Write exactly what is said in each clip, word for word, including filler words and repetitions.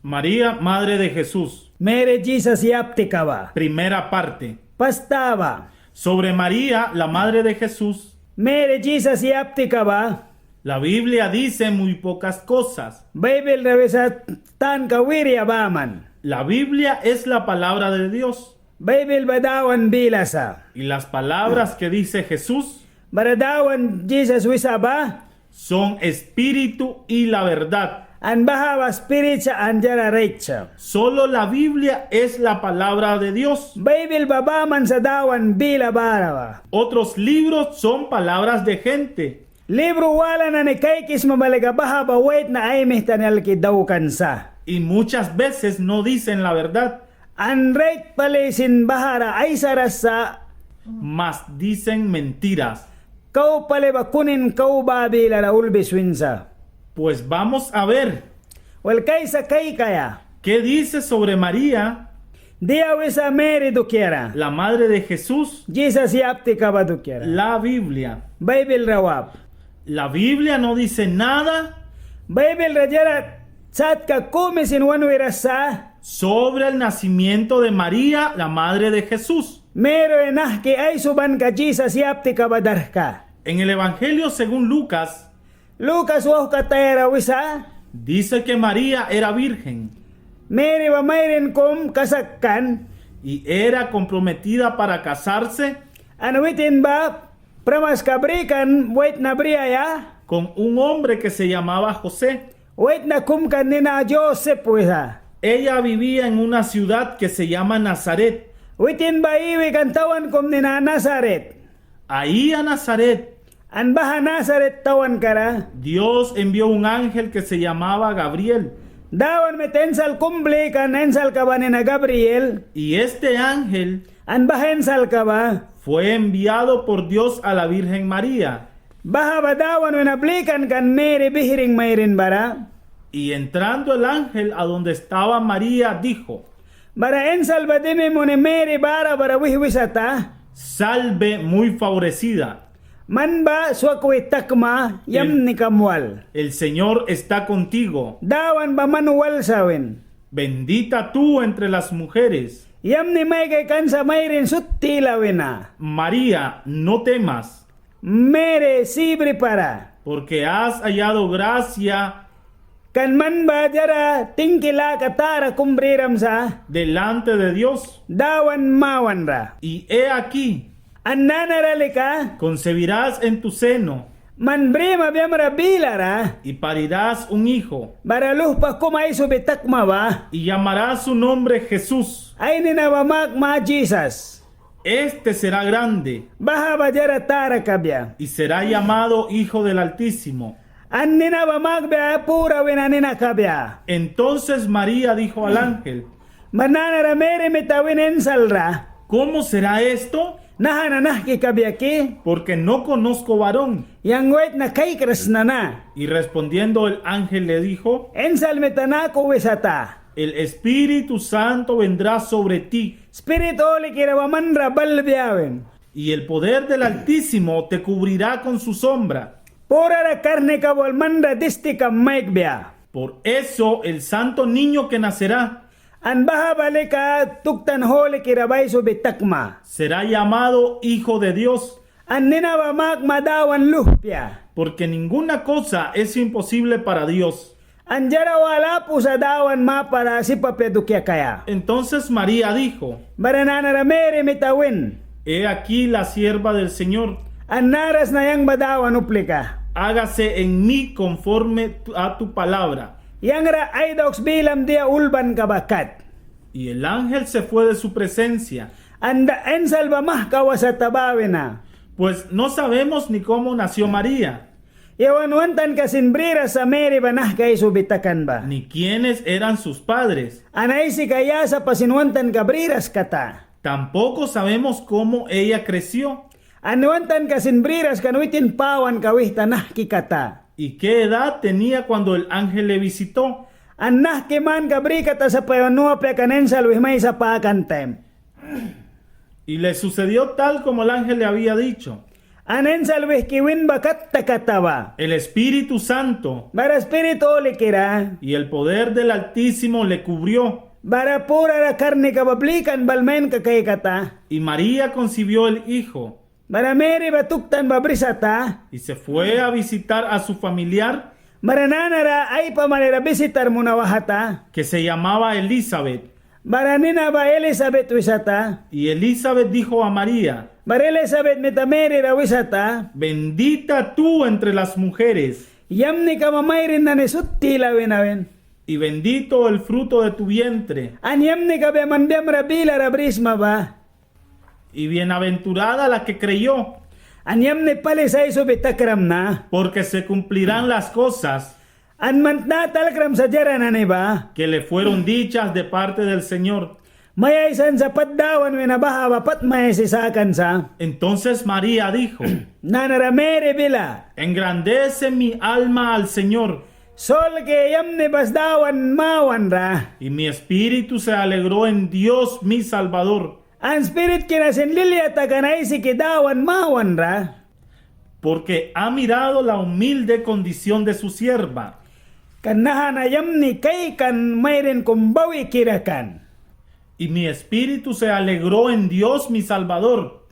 María, madre de Jesús. Meri Jisas yaptika ba. Primera parte. Pas ta ba. Sobre María, la madre de Jesús. Meri Jisas yaptika ba. La Biblia dice muy pocas cosas. Baibil ra wisa tanka wiria baman. La Biblia es la palabra de Dios. Baibil ba Dawan bila sa. Y las palabras que dice Jesús. Bara Dawan Jisas wisa ba. Son espíritu y la verdad. An baha ba spirit sa an diara rait sa. Solo la Biblia es la palabra de Dios. Baibil ba baman sa Dawan bila bara ba. Otros libros son palabras de gente. Libru wala nani kaikisma ba lika baha ba waitna ai mihta ni alki daukan sa. Y muchas veces no dicen la verdad. An rait pali sin bahara aisaras sa. Mas dicen mentiras. Kau pali ba kunin kau ba bilara ulbi swin sa. Pues vamos a ver. Wel, kaisa kaikaia. ¿Qué dice sobre María? Dia wisa Meri dukiara. La madre de Jesús. Jisas yaptika ba dukiara. La Biblia. Baibil ra wap. La Biblia no dice nada. Baibil ra diara satka kumi sin wan wiras sa. Sobre el nacimiento de María, la madre de Jesús. Meri nahki aisubanka Jisas yaptika ba darka. En el Evangelio según Lucas, Lukas wauhkatayara wisa. Dice que María era virgen. Meri ba mairin kum kasak kan. Y era comprometida para casarse. An witin ba pramaska bri kan waitna briaia. Con un hombre que se llamaba José. Waitna kum kan nina Josep wisa. Ella vivía en una ciudad que se llama Nazaret. Witin ba iwi kan tawan kum nina Nasaret. Ahí a Nazaret. An baha Nasaret tawankara. Dios envió un ángel que se llamaba Gabriel. Dawan mita insal kum blikan, insalka ba nina Gabriel. Y este ángel. An baha insalka ba. Fue enviado por Dios a la Virgen María. Baha ba Dawan wina blikan kan Meri bihring mairin bara. Y entrando el ángel a donde estaba María, dijo. Bara insal ba dimi muni Meri bara bara wih wisata. Salve, muy favorecida. Man ba swakwi takma, yamnikam wal. El Señor está contigo. Dawan ba man wal sa win. Bendita tú entre las mujeres. Yamni mai kaikan sa mairin sut tila wina. María, no temas. Meri, sibripara. Porque has hallado gracia. Kan man ba diara tingki laka tara kum briram sa. Delante de Dios. Dawan mawanra. Y he aquí. An nanara lika. Concebirás en tu seno. Man brima biamra bilara. Y parirás un hijo. Bara luhpa kum aisubi takma ba. Y llamarás su nombre Jesús. Ai nina ba makma Jisas. Este será grande. Baha ba diara tara kabia. Y será llamado Hijo del Altísimo. An nina ba makbia pura wina nina kabia. Entonces María dijo al ángel. Bara nanara Meri mita win insalra. ¿Cómo será esto? Naha na nahki kabia ki? Porque no conozco varón. Yang waitna kaikras sna na. Y respondiendo el ángel le dijo. Insal mita naku wisata. El Espíritu Santo vendrá sobre ti. Spirit Holikira ba manra balbia win. Y el poder del Altísimo te cubrirá con su sombra. Purara karnika wal manra distikam maikbia. Por eso el santo niño que nacerá. An baha ba lika tuktan holikira ba aisubi takma. Será llamado Hijo de Dios. An nina ba makma Dawan luhpia. Porque ninguna cosa es imposible para Dios. An diara wala apu sa Dawan mapara sip apia dukia kaia. Entonces María dijo. Bara nanara Meri mita win. He aquí la sierva del Señor. An nara sna yang ba Dawan uplika. Hágase en mí conforme tu- a tu palabra. Yangra ai dauks bilam dia ulbanka ba kat. Y el ángel se fue de su presencia. An insal ba mahka wasata ba wina. Pues no sabemos ni cómo nació María. Yawan wan tanka sin briras sa Meri ba nahki aisubi takan ba. Ni quiénes eran sus padres. An aisika ya sapa sin wan tanka briras kata. Tampoco sabemos cómo ella creció. An wan tanka sin briras kan witin pawanka wihta nahki kata. Y qué edad tenía cuando el ángel le visitó. An nahki manka bri kata sapa yawan nu apia kan insal wih maisa pakan taim. Y le sucedió tal como el ángel le había dicho. An insal wihki win ba kat takata ba. El Espíritu Santo. Bara Spirit Hulikira. Y el poder del Altísimo le cubrió. Bara purara karnika ba blikan bal main kaikata. Y María concibió el hijo. Bara Meri ba tuktan ba brisata. Y se fue a visitar a su familiar. Bara nanara ai pamalira visitar muna wahata. Que se llamaba Elizabeth. Bara nina ba Elisabet wisata. Y Elizabeth dijo a María. Bara Elisabet mita Meri ra wisata. Bendita tú entre las mujeres. Yamnika ba mairin nani sut tila wina win. Y bendito el fruto de tu vientre. An yamnika ba man biamra bilara brisma ba. Y bienaventurada la que creyó. An yamni pali sa aisubi takram na. Porque se cumplirán las cosas. An man tnata alkram sa diara nani ba. Que le fueron dichas de parte del Señor. Mai aisan sa pat Dawan wina baha ba pat mai aisi sakan sa. Entonces María dijo. Nanara Meri bila. Engrandece mi alma al Señor. Solki yamni bas Dawan mawanra. Y mi espíritu se alegró en Dios mi Salvador. An spiritki na sin lilia takan Aisiki Dawan mawanra. Porque ha mirado la humilde condición de su sierva. Kan naha na yamni kaikan mairin kum bawikira kan. Y mi espíritu se alegró en Dios mi Salvador.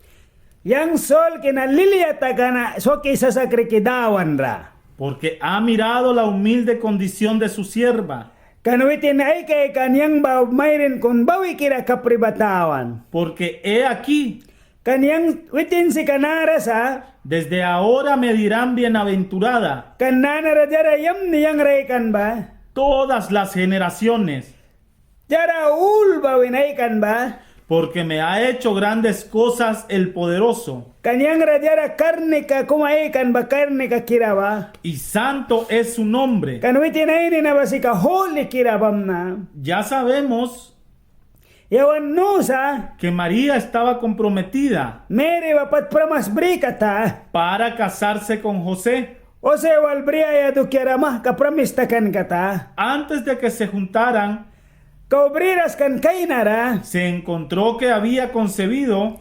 Yang solki na lilia takan swaki sasakriki Dawanra. Porque ha mirado la humilde condición de su sierva. Kan witin ai kaikan yang ba mairin kum bawikira kapri ba tawan. Porque he aquí. Kan yang witin sika nara sa. Desde ahora me dirán bienaventurada. Kan nanara diara yamni yang ra aikan ba. Todas las generaciones. Diara ul ba win aikan ba. Porque me ha hecho grandes cosas el poderoso. Kan yang ra diara karnika kum aikan ba karnikakira ba. Y santo es su nombre. Kan witin ai nina ba sika hulikira bamna. Ya sabemos. Yawan nusa. Que María estaba comprometida. Meri ba pat pramis bri kata. Para casarse con José. José wal briaia dukiara mahka pramis takan kata. Antes de que se juntaran. Kau briras kan kainara. Se encontró que había concebido.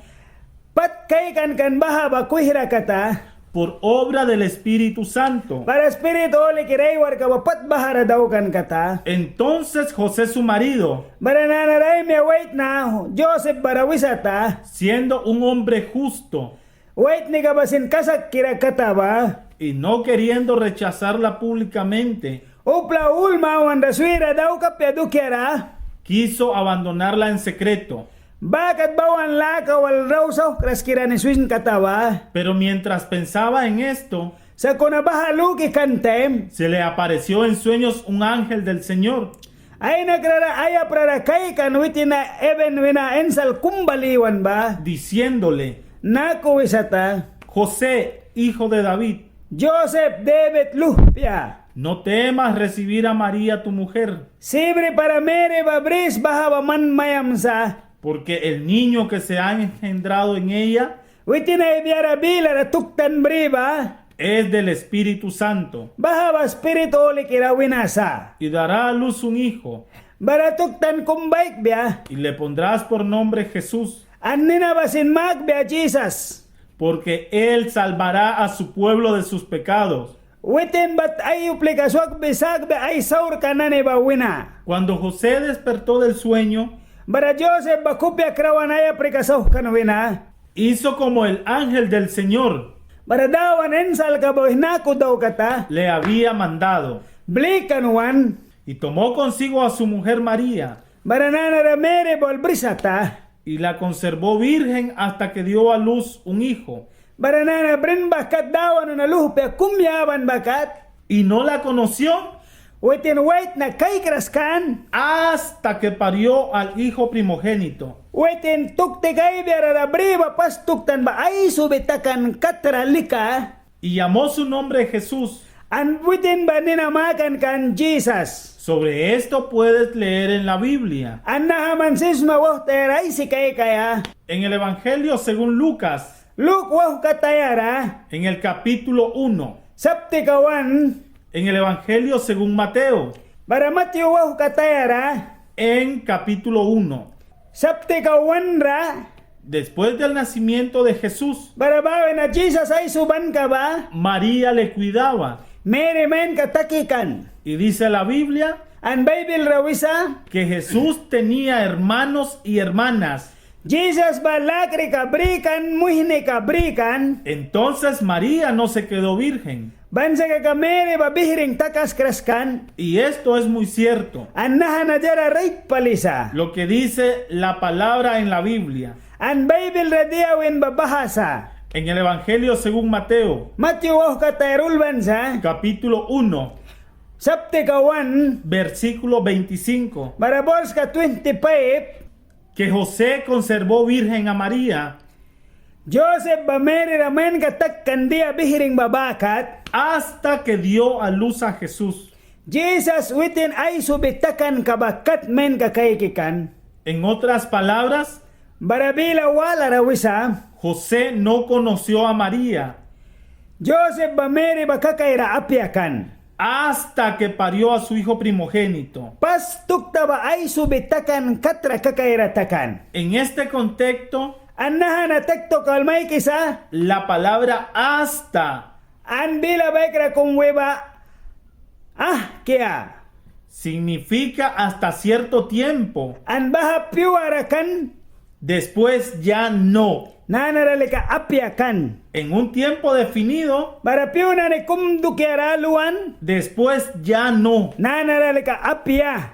Pat kaikan kan baha ba kwihra kata. Por obra del Espíritu Santo. Bara Spirit Hulikira ai warka ba pat bahara daukan kata. Entonces José su marido. Bara nanara ai maia waitna Josep bara wisata. Siendo un hombre justo. Waitnika ba sin kasakkira kata ba. Y no queriendo rechazarla públicamente. Upla ul mawanra swira daukaia apia dukiara. Quiso abandonarla en secreto. Baha kat bawan laka wal rau sauhkraskira ni swin kata ba. Pero mientras pensaba en esto, sakuna baha luki kan taim. Se le apareció en sueños un ángel del Señor. Ai nakrara ai yaprara kaikan witin na heven wina insal kum bal iwan ba. Diciéndole. Naku wisata. José, hijo de David. Josep, Debit luhpia. No temas recibir a María tu mujer. Sibripara Meri ba bris baha ba man maiam sa. Porque el niño que se ha engendrado en ella. Witin ai biara bilara tuktan bri ba. Es del Espíritu Santo. Baha ba Spirit Hulikira wina sa. Y dará a luz un hijo. Bara tuktan kum baikbia. Y le pondrás por nombre Jesús. An nina ba sin makbia Jisas. Porque él salvará a su pueblo de sus pecados. Witin ba ai uplika swakbi sakbia ai saurka nani ba wina. Cuando José despertó del sueño, bara Josep ba kupia krawan ai yaprika sauhkan wina. Hizo como el ángel del Señor. Bara Dawan insalka ba wih naku daukata. Le había mandado. Blikan wan. Y tomó consigo a su mujer María. Bara nanara Meri ba wal brisata. Y la conservó virgen hasta que dio a luz un hijo. Bara nanara brin ba kat Dawan wina luhpia kum yaban ba kat. Y no la conoció. Witin waitna kaikras kan. Hasta que parió al hijo primogénito. Witin tuktika ai biara ra bri ba pas tuktan ba aisubi takan kat ra lika. Y llamó su nombre Jesús. An witin ba nina makan kan Jisas. Sobre esto puedes leer en la Biblia. An naha man sip sma wauhtayara aisi kaikaia. En el Evangelio según Lucas. Luk wauhkatayara. En el capítulo uno. Saptika wan. En el Evangelio según Mateo. Bara Matyu wauhkatayara. En capítulo uno. Saptika wan ra. Después del nacimiento de Jesús, bara ba wina Jisas aisubanka ba, María le cuidaba. Meri mainka taki kan. Y dice la Biblia, an Baibil ra wisa, que Jesús tenía hermanos y hermanas. Jisas ba lakrika bri kan, muihnika bri kan. Entonces María no se quedó virgen. Ban sa kaka Meri ba bihring takaskras kan. Y esto es muy cierto. An naha na diara rait pali sa. Lo que dice la palabra en la Biblia. An Baibil ra dia win ba baha sa. En el Evangelio según Mateo, Matiu wauhkatayara ulban sa, capítulo uno, saptika wan, versículo veinticinco, bara borska twenty-five. Que José conservó virgen a María. Josep ba Meri ra mainka takan dia bihring ba ba kat. Hasta que dio a luz a Jesús. Jisas witin aisubi takanka ba kat mainka kaiki kan. En otras palabras, bara bila walara wisa, José no conoció a María. Josep ba Meri ba kakaira apia kan. Hasta que parió a su hijo primogénito. Pas tukta ba aisubi takan kat ra kakaira takan. En este contexto, an naha na tektoka wal maikisa, la palabra hasta, an bila baikra kum wi ba ahkia, significa hasta cierto tiempo. An baha pyua ra kan. Después ya no. Nanara lika apia kan. En un tiempo definido. Bara pyu nani kum dukiara luan. Después ya no. Nanara lika apia.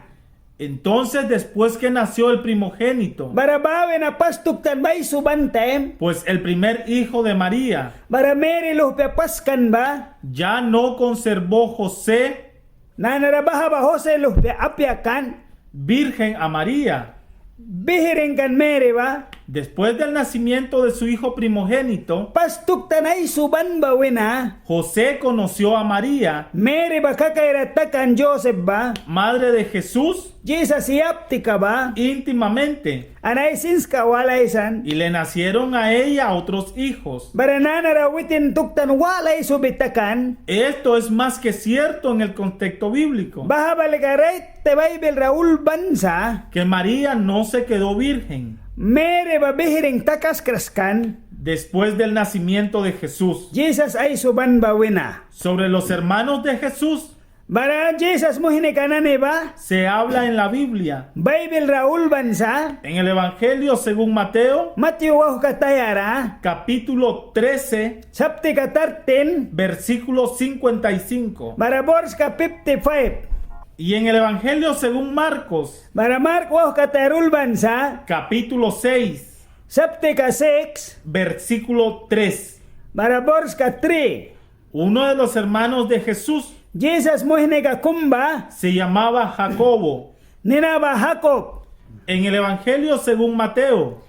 Entonces, después que nació el primogénito, bara ba wina pas tuktan ba aisuban taim, pues el primer hijo de María, bara Meri luhpia paskan ba, ya no conservó José, nanara baha ba José luhpia apia kan, virgen a María. Bihring kan Meri ba. Después del nacimiento de su hijo primogénito, pas tuktan aisuban ba wina, José conoció a María, Meri ba kakaira takan Josep ba, madre de Jesús, Jisas yaptika ba, íntimamente, an ai sinska wal aisan. Y le nacieron a ella otros hijos. Bara nanara witin tuktan wal aisubi takan. Esto es más que cierto en el contexto bíblico. Baha ba lika rait Baibil ra ulban sa. Que María no se quedó virgen. Meri ba bihring takaskras kan. Después del nacimiento de Jesús. Jisas aisuban ba wina. Sobre los hermanos de Jesús. Bara Jisas muihnika nani ba. Se habla en la Biblia. Baibil ra ulban sa. En el Evangelio según Mateo. Matiu wauhkatayara. Capítulo trece. Saptika thirteen. Versículo cincuenta y cinco. Bara borska fifty-five. Y en el Evangelio según Marcos. Bara Mark wauhkatayara ulban sa. Capítulo seis. Saptika six. Versículo tres. Bara borska three. Uno de los hermanos de Jesús. Jisas muihnika kum ba. Se llamaba Jacobo. Nina ba Jakob. En el Evangelio según Mateo.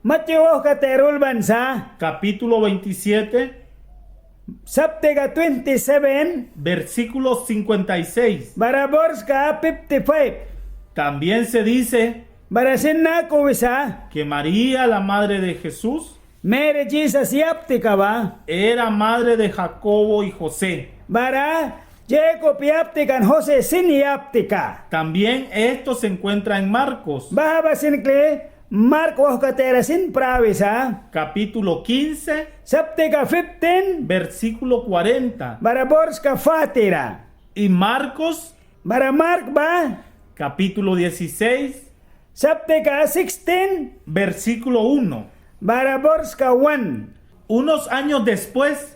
Matiu wauhkatayara ulban sa. Capítulo veintisiete. Saptika twenty-seven. Versículo cincuenta y seis. Bara borska fifty-five. También se dice. Bara sin naku wisa. Que María, la madre de Jesús. Meri Jisas yaptika ba. Era madre de Jacobo y José. Bara Jakob yaptika an José sin yaptika. También esto se encuentra en Marcos. Baha ba sin kli Mark wauhkatayara sin prawisa. Capítulo quince. Saptika fifteen. Versículo cuarenta. Bara borska forty ra. Y Marcos. Bara Mark ba. Capítulo dieciséis. Saptika sixteen. Versículo uno. Bara borska one. Unos años después.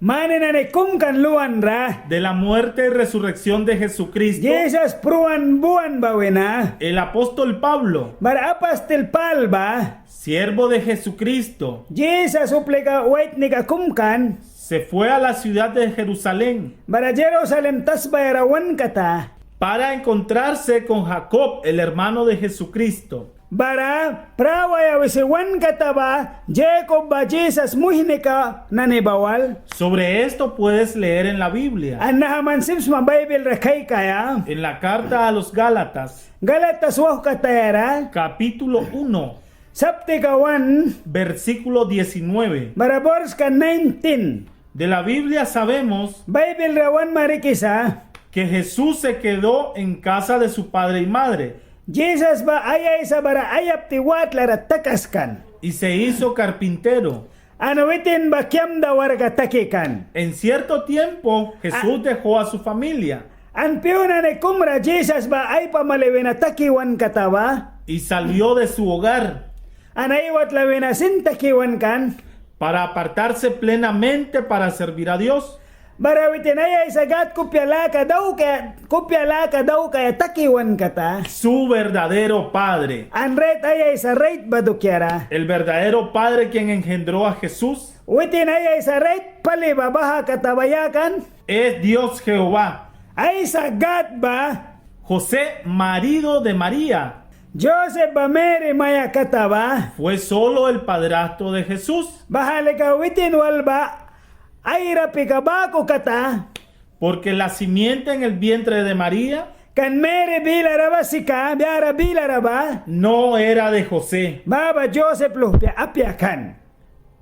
Mani nani kum kan luan ra. De la muerte y resurrección de Jesucristo. Jisas pruan buan ba wina. El apóstol Pablo. Bara apastil Pal ba. Siervo de Jesucristo. Jisas uplika waitnika kum kan. Se fue a la ciudad de Jerusalén. Bara Jerusalem tasbayara wan kata. Para encontrarse con Jacob, el hermano de Jesucristo. Bara prawaia wisi wan kata ba Jakob ba Jisas muihnika nani ba wal. Sobre esto puedes leer en la Biblia. An naha man sip sma Baibil ra kaikaia. En la carta a los Gálatas. Galatas wauhkatayara. Capítulo uno. Saptika one. Versículo diecinueve. Bara borska nineteen. De la Biblia sabemos. Baibil ra wan marikisa. Que Jesús se quedó en casa de su padre y madre. Jisas ba ai aisa bara ai yapti watlara takaskan. Y se hizo carpintero. An witin ba kyamda warka taki kan. En cierto tiempo, Jesús dejó a su familia. An pyu nani kumra Jisas ba ai pamali wina taki wan kata ba. Y salió de su hogar. An ai watla wina sin taki wan kan. Para apartarse plenamente para servir a Dios. Bara witin ai aisa Gâd kupia laka daukaia, kupia laka daukaia taki wan kata. Su verdadero padre. An rait ai aisa rait ba dukiara. El verdadero padre quien engendró a Jesús. Witin ai aisa rait pali ba baha kata ba ya kan. Es Dios Jehová. Aisa Gâd ba. José, marido de María. Josep ba Meri maia kata ba. Fue solo el padrastro de Jesús. Baha lika witin wal ba ai rapika baku kata. Porque la simiente en el vientre de María. Kan Meri bilara ba sika, biara bilara ba. No era de José. Baha ba Josep luhpia apia kan.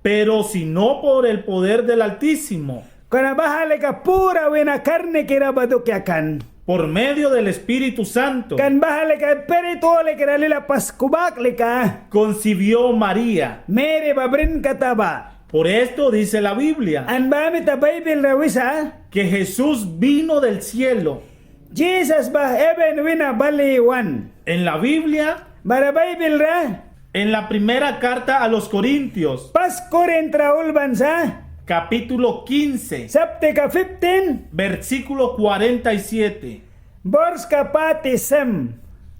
Pero sino por el poder del Altísimo. Kan baha lika pura wina karnikira ba dukia kan. Por medio del Espíritu Santo. Kan baha lika Spirit Hulikira lila pas kubak lika. Concibió María. Meri ba brin kata ba. Por esto dice la Biblia. An baha mita Baibil ra wisa. Que Jesús vino del cielo. Jisas ba heven wina bal iwan. En la Biblia. Bara Baibil ra. En la primera carta a los Corintios. Pas Korint ra ulban sa. Capítulo quince. Saptika fiftin. Versículo cuarenta y siete. Borska pati sem.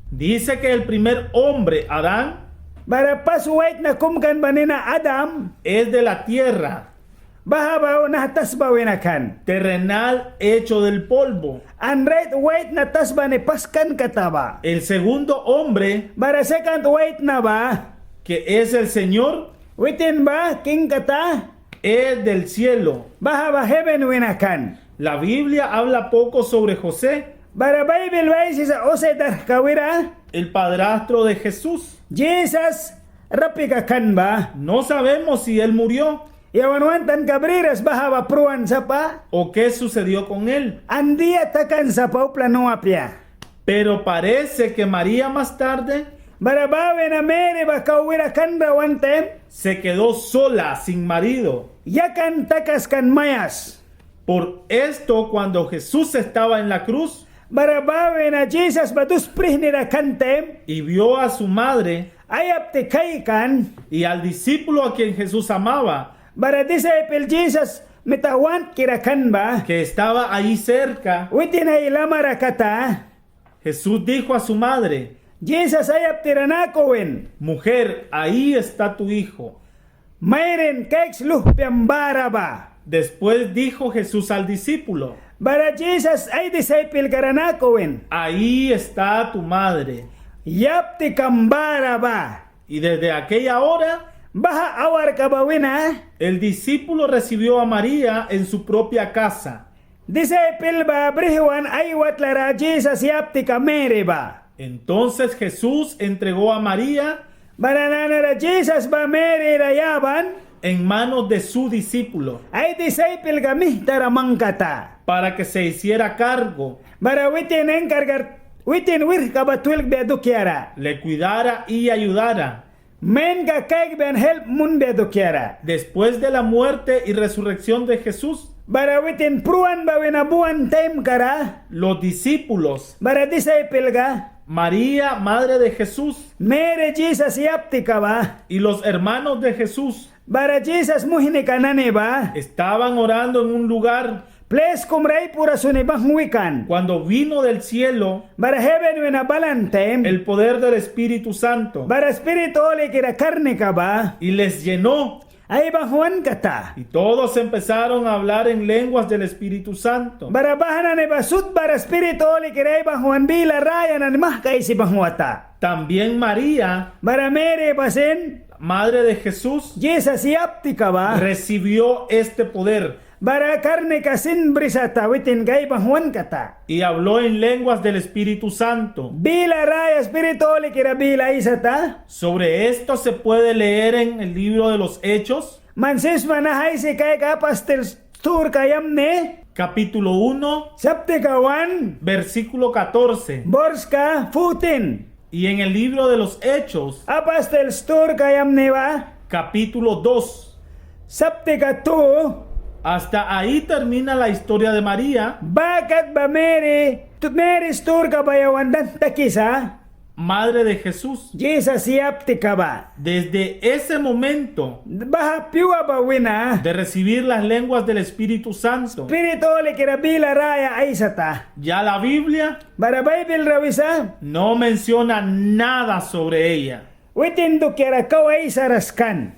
Dice que el primer hombre, Adán. Bara pas waitna kum kan ba nina Adam. Es de la tierra. Baha ba naha tasba wina kan. Terrenal hecho del polvo. An rait waitna tasba ni paskan kata ba. El segundo hombre. Bara sekand waitna ba. Que es el Señor. Witin ba king kata. Es del cielo. Baha ba heven wina kan. La Biblia habla poco sobre José. Bara Baibil ba aisisa José darka wira. El padrastro de Jesús. Jisas rapika kan ba. No sabemos si él murió. Yawan wan tanka briras baha ba pruan sapa. O qué sucedió con él. An dia takan sapa upla nu apia. Pero parece que María más tarde. Bara baha wina Meri ba kau wira kan ra wan taim. Se quedó sola, sin marido. Yakan takaskan maias. Por esto, cuando Jesús estaba en la cruz. Bara baha wina Jisas ba dus prihni ra kan taim. Y vio a su madre. Ai yapti kaikan. Y al discípulo a quien Jesús amaba. Bara disaipel Jisas mita want kira kan ba. Que estaba ahí cerca. Witin ai lamara kata. Jesús dijo a su madre. Jisas ai yaptira naku win. Mujer, ahí está tu hijo. Mairin, kaiks luhpiam bara ba. Después dijo Jesús al discípulo. Bara Jisas ai disaipelka ra naku win. Ahí está tu madre. Yaptikam bara ba. Y desde aquella hora, baha awarka ba wina, el discípulo recibió a María en su propia casa. Disaipel ba brihwan ai watla ra Jisas yaptika Meri ba. Entonces Jesús entregó a María. Bara nanara Jisas ba Meri ra yaban. En manos de su discípulo. Ai disaipelka mihtara mangkata. Para que se hiciera cargo. Bara witin encargar, witin wirka ba twilkbia dukiara. Le cuidara y ayudara. Mainka kaikbia an help munbia dukiara. Después de la muerte y resurrección de Jesús. Bara witin pruan ba wina buan taimkara. Los discípulos. Bara disaipelka. María, madre de Jesús. Meri Jisas yaptika ba. Y los hermanos de Jesús. Bara Jisas muihnika nani ba. Estaban orando en un lugar. Plis kum ra ai pura suni banghwi kan. Cuando vino del cielo. Bara heven wina balan taim. El poder del Espíritu Santo. Bara Spirit Hulikira karnika ba. Y les llenó. Ai banghwan kata. Y todos empezaron a hablar en lenguas del Espíritu Santo. Bara baha nani ba sut bara Spirit Hulikira ai banghwan bila raya nani mahka aisi banghwata. También María. Bara Meri ba sin. Madre de Jesús. Jisas yaptika ba. Recibió este poder. Bara karnika sin brisata witinka ai banghwan kata. Y habló en lenguas del Espíritu Santo. Bila raya Spirit Hulikira bila aisata. Sobre esto se puede leer en el libro de los Hechos. Man sip sma naha aisi kaikaia Apastil Sturka Yamni. Capítulo uno. Saptika wan. Versículo catorce. Borska fortin. Y en el libro de los Hechos, Apastil sturka yamni ba, capítulo dos, saptika tu, hasta ahí termina la historia de María, baha kat ba Meri, tu-, Meri sturka ba yawan dan takisa. Madre de Jesús. Jisas yaptika ba. Desde ese momento, baha pyua ba wina, de recibir las lenguas del Espíritu Santo, Spirit Hulikira bila raya aisata. Ya la Biblia, bara Baibil ra wisa, no menciona nada sobre ella. Witin dukiara kau aisaras kan.